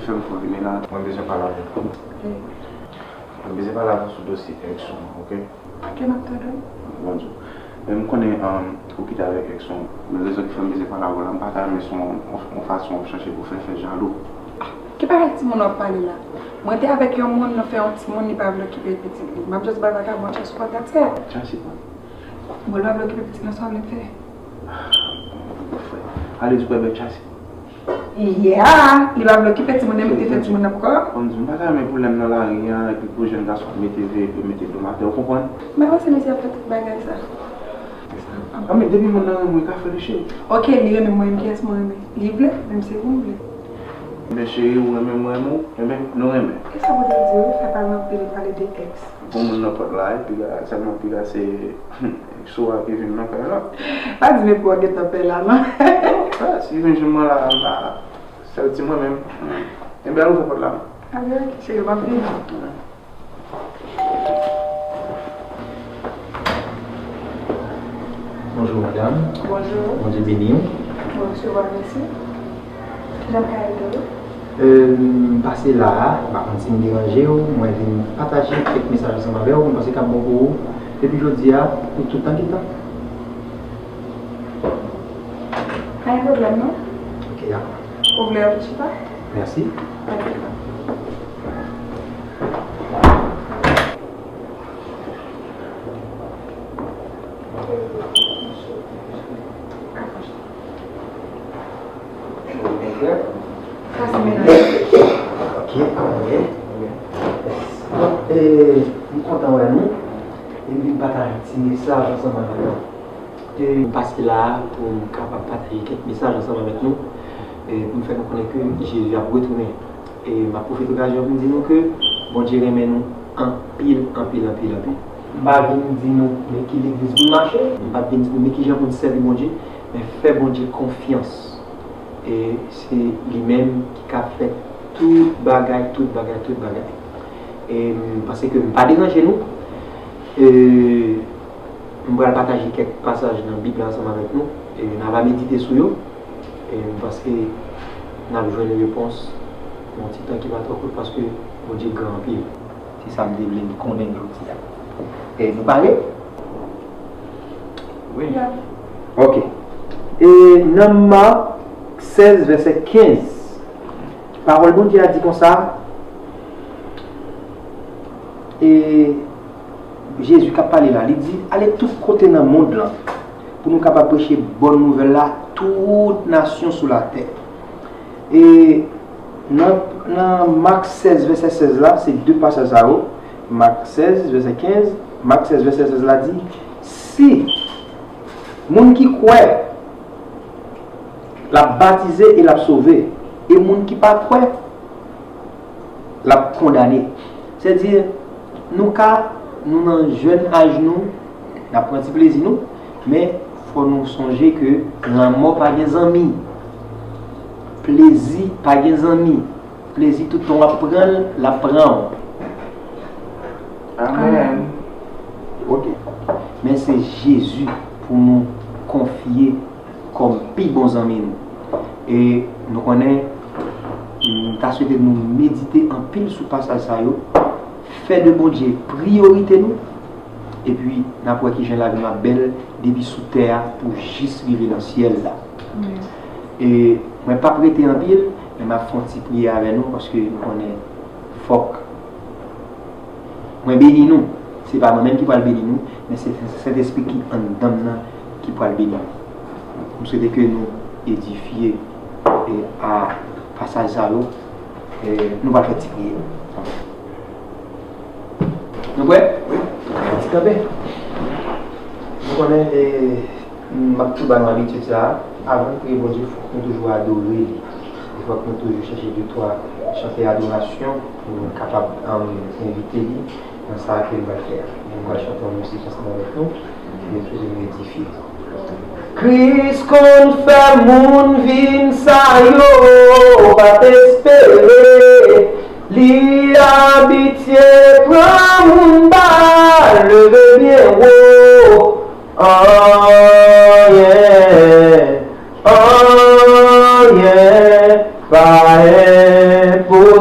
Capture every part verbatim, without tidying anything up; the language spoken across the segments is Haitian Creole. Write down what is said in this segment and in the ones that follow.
Fè m fè w vini la, mwen bezwen pale avè w. Mwen bezwen pale avè w sou dosye ex ou an, oke? Oke, m ap tande w. Bon, Dye. Men m konnen, um, ou kite avèk ex ou an. Men rezon ki fè m bezwen pale avè w la, m pa ta renmen se yon, yon, yon fason w ap chache pou fè, fè jalou. Ki bagay timoun w ap pale la? Mwen te avèk yon moun, nou fè yon timoun, li pa vle okipe pitit li. M ap just bay vagabon chance pou l, that's it. Chase pa. Bon, li pa vle okipe pitit lan, sa w vle m fè? Ale di kwè bèk chase. Yeah, li pa vle okipe timoun nan, li te fè timoun nan pou kò. Kòm di, m pa ta renmen pwoblèm nan lari an, epi pou jèn gason ap mete vye, epi mete do m atè, ou konprann? M pa panse misye ap fè tout bagay sa. Anben, depi moun nan renmen w, li ka fè li, cheri. Oke, li renmen mwen, kiyès mwen renmen? Li vle, menm se ou m vle. Enben, cheri, ou renmen m, mwen renmen w, enben, nou renmen. E sa pote l di wi, fè pale anpil, li pale de ex. Bon moun nan pòt la, epi sèlman piga se ex ou a ki vin nan kay la. Pa di men pou w gentan pè la, non. Non, frè, si vin jwenn mwen la, la, sèl ti mwen menm. Enben, al ouvè pòt la. Anben, oke, cheri, m ap vini. Bonjou, madanm. Bonjou. Bondye beni w. Mwen resevwa, mèsi. Kijan m ka ede w? Euh, m pase la a, m pa konn si m deranje w, mwen vin pataje kèk mesaj ansanm avè w, m panse k ap bon pou ou depi jodi a, pou tout tan ki tan. Pa gen pwoblèm, non. Ok, dakò. Ou vle yon ti chita? Mèsi. Ok. Sa se mennaj. Ok, ok, ok. Bon, e, m kontan wè nou. E m vin pataje ti mesaj ansanm avèk nou. E m pase la a pou m kapab pataje kèk mesaj ansanm avèk nou, e pou m fè nou konnen ke Jezi ap retounen. E m ap pwofite okazyon pou m di nou ke Bondye renmen nou anpil, anpil, anpil, anpil. M pa vin di nou men ki legliz pou n mache, m pa vin di nou men ki jan pou n sèvi Bondye, men fè Bondye konfyans. E se li menm ki ka fè tout bagay, tout bagay, tout bagay. E m panse ke m pa deranje nou. E m pral pataje kèk pasaj nan Bib la ansanm avèk nou. E n a va medite sou yo. E m panse n ap jwenn repons nan yon ti tan ki pa twò kout, paske Bondye gran anpil. Se sa m te vle n konnen jodi a. E nou pare? Wi. Ok. E nan Mak sèz, vèsè kenz, pawòl Bondye a di konsa, e Jezi k ap pale la, li di, "Ale tout kote nan mond lan, pou nou kapab preche bòn nouvèl la tout nasyon sou latè." E nan, nan Mak sèz, vèsè sèz la, se de pasaj sa yo, Mak sèz, vèsè kenz, Mak sèz, vèsè sèz la di, "Si moun ki kwè, l ap batize e l ap sove, e moun ki pa kwè, l ap kondane." Sètadi, nou ka, nou nan jèn aj nou, n ap pran ti plezi nou, men fò nou sonje ke lanmò pa gen zanmi, plezi pa gen zanmi, plezi tout tan w ap pran l, l ap pran w. Amèn. Ok. Men se Jezi pou nou konfye kòm pi bon zanmi nou. E nou konnen, m ta swete nou medite anpil sou pasaj sa yo, fè de Bondye priyorite nou, epi n ap wè kijan lavi nou ap bèl depi sou tè a pou jis rive nan syèl la. Amèn. E mwen p ap rete anpil, men m ap fè yon ti priyè avè nou, paske nou konnen fòk mwen beni nou. Se pa mwen menm ki pral beni nou, men se Sentespri ki anndan m nan ki pral beni nou. M swete ke nou edifye, e, a pasaj sa yo. E, nou pral fè ti priyè. Nou prè? Wi. Ti kanpe. Nou konnen, e, M ap tou ba nou abitid sa a. Avan n priye Bondye, fòk nou toujou adore li. E fòk nou toujou chèche de twa chante adorasyon pou nou kapab, um, envite li nan sa ke n pral fè a. Nou pral chante yon mizik ansanm avèk nou. Epi nou edifye. Kris konn fè moun vin sa yo pa t espere. Li abitye pran moun ba l leve byen wo. Anyen, anyen pa enposible.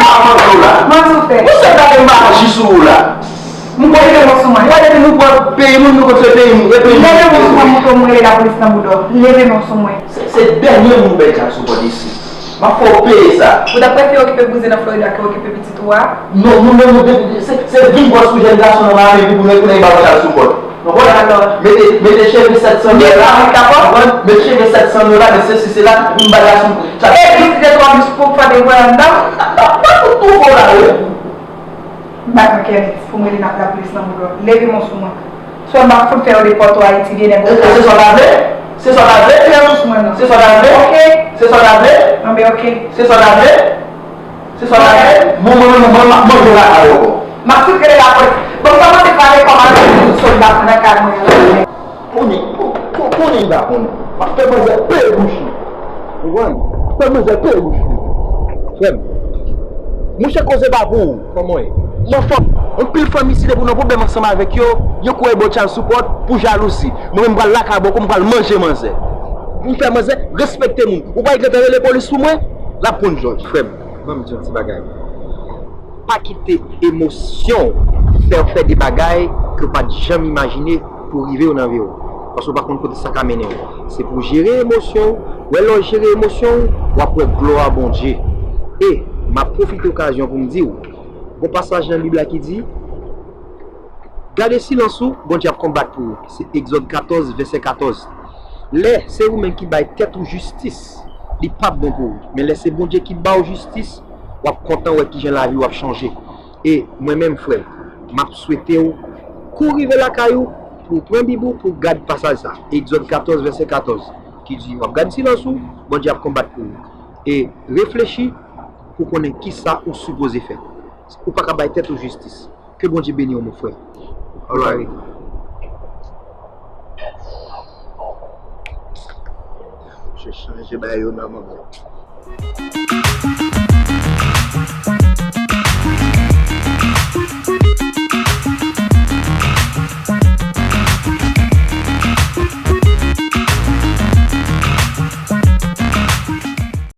pa mande w la. Mwen soufè. Ou sèl gade m pa aji sou ou la. M konnen ke mwen sou mwen. Gade nou pran peyi moun, nou konn fè peyi moun. E peyi moun. Leve men w sou mwen, montre w mwen rele lapolis nan bouda w. Leve men w sou mwen. Se, se dènye moun bèl jan sou bòd isi. M ap fè w peye sa. Ou ta prefere okipe bouzen nan Florida ke okipe pitit ou a? Non, nou menm, nou, se, se vin pòs pou jèn gason nan Miami pou, pou nou, pou nou ba w child support. Konprann? Mete, mete cheve sèt san dola. Konprann? Mete cheve sèt san dola, mete sesi, sela, pou m ba gason child support. E pitit de twa bis pou fè de vwayaj anndan? Pa, pa tout tou fò la, wi. M pa t nan kèmès pou m rele n ap lapolis nan bouda w. Leve men w sou mwen. Swa m ap fout fè yo depòte w Ayiti, vye nèg. E, e se sa w ta vle? Se sa w ta vle? Leve men w sou mwen non. Se sa w ta vle? Ok. Se sa w ta vle? Anben ok. Se sa w ta vle? Se sa w ta vle? Bon, mwen menm, mwen, m ap manje lakay ou ankò. M ap fout rele lapolis. Bon, m kòmanse pale kòm avèk tout sòlda nan kay mwen an. Konnen, ko-, ko-, konnen li pa konnen. W ap fè manzè peye bouch li. Ou konprann? Fè manzè peye bouch li. Frè m, monchè koze pa pou ou. Kòman w ye? Mwen fò. Anpil fanmi isi depi w nan pwoblèm ansanm avèk yo, yo kouri ba w child support pou jalouzi. Mwen menm m pral lakay bòkò, m pral manje manzè. Pou m fè manzè respekte moun. Ou pa gentan rele polis sou mwen? L ap konn jòj. Frè m, ban m di yon ti bagay. Pa kite emosyon w fè w fè de bagay ke w pa t janm imajine pou rive w nan vi w. Paske w pa konn kote sa ka mennen w. Se pou w jere emosyon w. Wè lè w jere emosyon w, w ap wè glwa Bondye. E m ap pwofite okazyon pou m di w, gon pasaj nan Bib la ki di, gade silans ou, Bondye ap konbat pou ou. Se Egzòd katòz, vèsè katòz. Lè se ou menm ki bay tèt ou jistis, li p ap bon pou ou. Men lè se Bondye ki ba w jistis, w ap kontan wè kijan lavi w ap chanje. E mwen menm, frè, m ap swete w Kou rive lakay ou, pou w pran Bib ou, pou w gad pasaj sa, Egzòd katòz, vèsè katòz, ki di, w ap gad silans ou, Bondye ap konbat pou ou. E reflechi pou konnen ki sa ou sipoze fè. Ou pa ka bay tèt ou jistis. Ke Bondye beni w, mon frè. Alright. Misye chanje bay yo nan manman.